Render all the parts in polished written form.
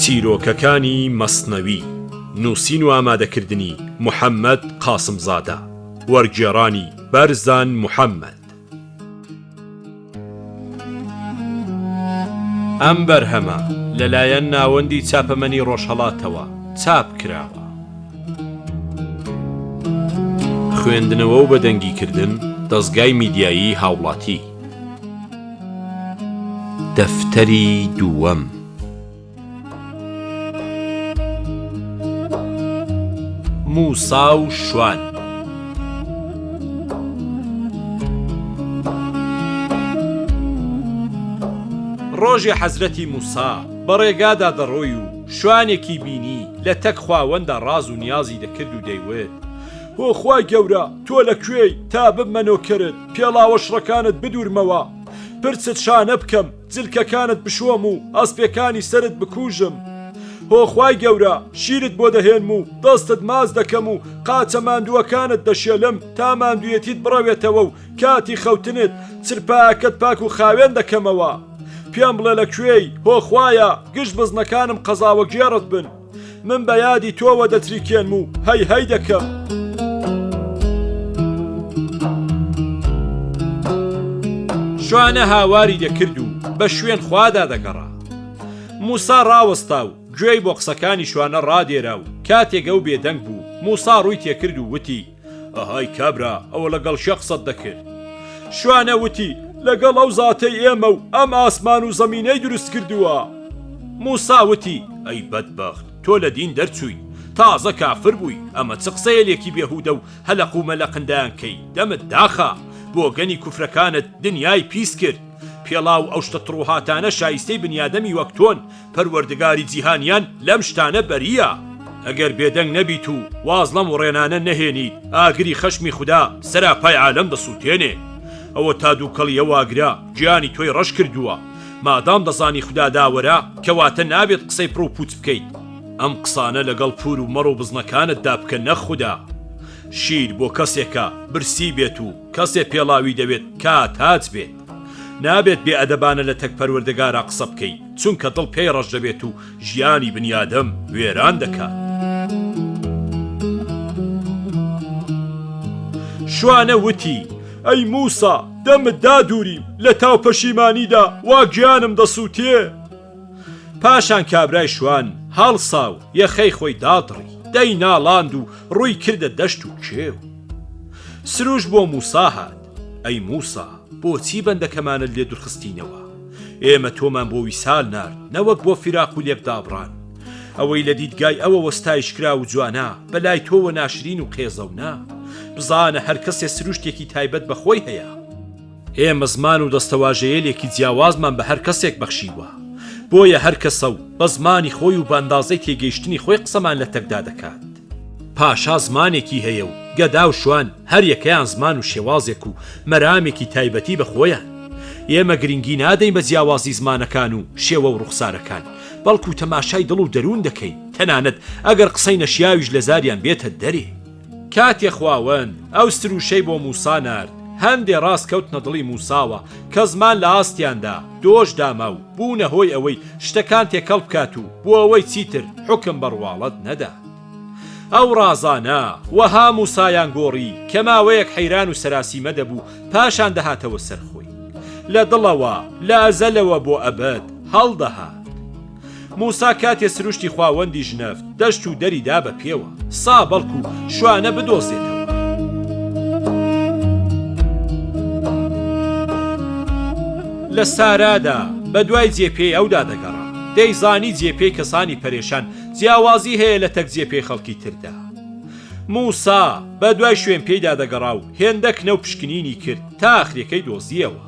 چیرۆکەکانی مەسنەوی، نووسین و ئامادەکردنی، محەمەد قاسمزادە، وەرگێڕانی، بەرزان محەمەد. ئەم بەرهەمە لەلایەن ناوەندی چاپەمەنی ڕۆژهەڵاتەوە چاپ کراوە. خوێندنەوە و بەدەنگیکردن، دەزگای میدیایی هاوڵاتی. دەفتەری دووەم. موسا و شوان. ڕۆژێ حەزرەتی موسا بە ڕێگادا دەڕۆی و شوانێکی بینی لە تەک خواوەندا ڕاز و نیازی دەکرد و دەیوت، هۆ خوای گەورە تۆ لە کوێی تا ببمە نۆکەرت، پێڵاوە شڕەکانت بدوورمەوە، پرچت شانە بکەم، جلکەکانت بشۆم و ئەسپێکانی سەرت بکوژم. هۆ خوای گەورە، شیرت بۆ دەهێنم و دەستت ماچ دەکەم و قاچە ماندووەکانت دەشێلم تا ماندوویەتیت بڕەوێتەوە و کاتی خەوتنت چرپایەکەت پاک و خاوێن دەکەمەوە. پێم بڵێ لە کوێی، هۆ خوایە، گشت بزنەکانم قەزاوەگێڕت بن. من بە یادی تۆوە دەتریکێنم و هەی هەی دەکەم. شوانە هاواری دەکرد و بە شوێن خوادا دەگەڕا. موسا ڕاوەستا و گوێی بۆ قسەکانی شوانە ڕادێرا و کاتێک ئەو بێدەنگ بوو، موسا ڕووی تێکرد و وتی، ئەهای کابرا ئەوە لەگەڵ کێ قسەت دەکرد؟ شوانە وتی، لەگەڵ ئەو زاتەی ئێمە و ئەم ئاسمان و زەمینەی دروست کردووە. موسا وتی، ئەی بەدبەخت تۆ لە دین دەرچووی، تازە کافر بووی، ئەمە چ قسەیەلێکی بێهودە و هەلەق و مەلەقندان کەی، دەمت داخە، بۆگەنی کوفرەکانت دنیای پیس کرد، پێڵاو ئەو شتە تڕوهاتانە شایستەی بنیادەمی وەک تۆن، پەروەردگاری جیهانیان لەم شتانە بەرییە. ئەگەر بێدەنگ نەبیت و واز لەم وڕێنانە نەهێنیت، ئاگری خەشمی خودا سەراپای عالەم دەسووتێنێ. ئەوەتا دووکەڵی ئەو ئاگرە گیانی تۆی ڕەش کردووە. مادام دەزانی خودا داوەرە، کەواتە نابێت قسەی پڕوپووچ بکەیت. ئەم قسانە لەگەڵ پوور و مەڕ و بزنەکانتدا بکە نەک خودا. شیر بۆ کەسێکە برسی بێت و کەسێ پێڵاوی دەوێت کا تاج بێت. نابێت بێ ئەدەبانە لە تەک پەروەردگارا قسە بکەی چونکە دڵ پێی ڕەش دەبێت و ژیانی بنیادەم وێران دەکات. شوانە وتی، ئەی موسا دەمت دادوریم لە تاو پەشیمانیدا وا گیانم دەسوتێ. پاشان کابرای شوان هەڵسا و یەخەی خۆی دادڕی، دەیناڵاند و ڕووی کردە دەشت و کێو. سروش بۆ موسا هات، ئەی موسا بۆچی بەندەکەمانت لێ دورخستینەوە؟ ئێمە تۆمان بۆ ویسال نارد نەوەک بۆ فیراق و لێکدابڕان. ئەوەی لە دیدگای ئەوەوە ستایشکراو و جوانە، بە لای تۆوە ناشرین و قێزەونە. بزانە هەر کەسێ سروشتێکی تایبەت بە خۆی هەیە. ئێمە زمان و دەستەواژەیەلێکی جیاوازمان بە هەر کەسێک بەخشیوە. بۆیە هەر کەسە و بە زمانی خۆی و بە ئەندازەی تێگەیشتنی خۆی قسەمان لەتەکدا دەکات. پاشا زمانێکی هەیە و گەدا و شوان هەر یەکەیان زمان و شێوازێک و مەرامێکی تایبەتی بە خۆیان. ئێمە گرنگی نادەین بە جیاوازی زمانەکان و شێوە و ڕوخسارەکان، بەڵکو تەماشای دڵ و دەروون دەکەین، تەنانەت ئەگەر قسەی نەشیاویش لە زاریان بێتە دەرێ. کاتێ خواوەند ئەو سروشەی بۆ موسا نارد، هەندێ ڕاز کەوتنە دڵی موساوە کە زمان لە ئاستیاندا دۆش داما و بوونە هۆی ئەوەی شتەکان تێکەڵ بکات و بۆ ئەوەی چیتر حوکم بە ڕواڵەت نەدات. ئەو ڕازانە وەها موسایان گۆڕی کە ماوەیەک حەیران و سەراسیمە دەبوو پاشان دەهاتەوە سەر خۆی. لە دڵەوە، لە ئەزەلەوە بۆ ئەبەد هەڵدەهات. موسا کاتێ سروشتی خواوەندی ژنەفت، دەشت و دەری دا بە پێوە، سا بەڵکو شوانە بدۆزێتەوە. لە سارادا بە دوای جێ پێی ئەودا دەگەڕا. دەیزانی جێ پێی کەسانی پەرێشان جیاوازی هەیە لە تەک جێ پێی خەڵکی تردا. موسا بە دوای شوێن پێیدا دەگەڕا و هێندە کنە و پشکنینی کرد تا ئاخرێکەی دۆزییەوە.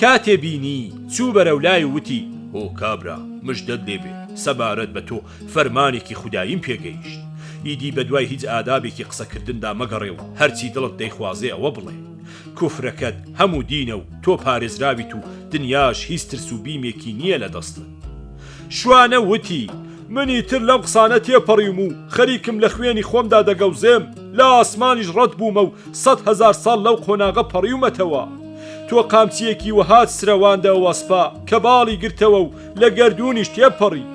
کاتێ بینی، چوو بەرەو لای و وتی، هۆ کابرا، مژدەت لێ بێ، سەبارەت بە تۆ فەرمانێکی خوداییم پێ گەیشت. ئیدی بە دوای هیچ ئادابێکی قسەکردندا مەگەڕێ و هەرچی دڵت دەیخوازێ ئەوە بڵێ. کوفرەکەت هەموو دینە و تۆ پارێزراویت و دنیاش هیچ ترس و بیمێکی نییە لە دەستت. شوانە وتی، من ئیتر لەم قسانە تێپەڕیوم و خەریکم لە خوێنی خۆمدا دەگەوزێم، لە ئاسمانیش ڕەت بوومە و 100,000 ساڵ لەو قۆناغە پەڕیومەتەوە. تۆ قامچییەکی وەهات سرەواندە ئەو ئەسپە کە باڵی گرتەوە و لە گەردوونیش تێپەڕی.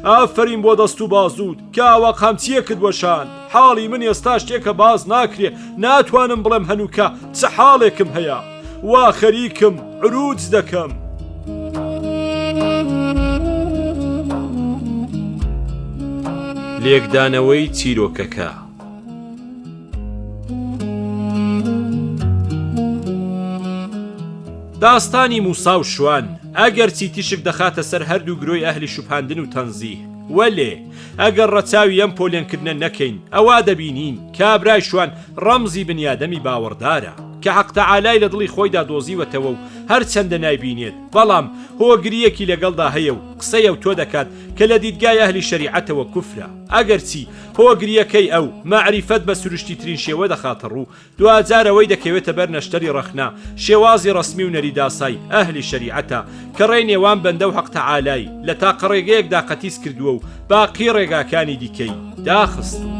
ئافەرین بۆ دەست و بازووت کە ئاوا قامچییەکت وەشاند. حاڵی من ئێستا شتێکە باس ناکرێ، ناتوانم بڵێم هەنووکە چ حاڵێکم هەیە. وا خەریکم عروج دەکەم. لێکدانەوەی چیرۆکەکە. داستانی موسا و شوان، ئەگەرچی تیشک دەخاتە سەر هەردوو گرۆی ئەهلی شوبهاندن و تەنزیه، وەلێ ئەگەر ڕەچاوی ئەم پۆلێنکردنە نەکەین، ئەوا دەبینین کابرای شوان ڕەمزی بنیادەمی باوەڕدارە، کە حەق تەعالای لە دڵی خۆیدا دۆزیوەتەوە و هەرچەندە نایبینێت، بەڵام هۆگرییەکی لەگەڵدا هەیە و قسەی ئەوتۆ دەکات کە لە دیدگای ئەهلی شەریعەتەوە کوفرە، ئەگەرچی هۆگرییەکەی ئەو، مەعریفەت بە سروشتیترین شێوە دەخاتە ڕوو، دواجار ئەوەی دەکەوێتە بەر نەشتەری ڕەخنە، شێوازی ڕەسمی و نەریداسای ئەهلی شەریعەتە، کە ڕێی نێوان بەندە و حەق تەعالای لە تاقە ڕێگەیەکدا قەتیس کردووە و باقی ڕێگاکانی دیکەی داخستووە.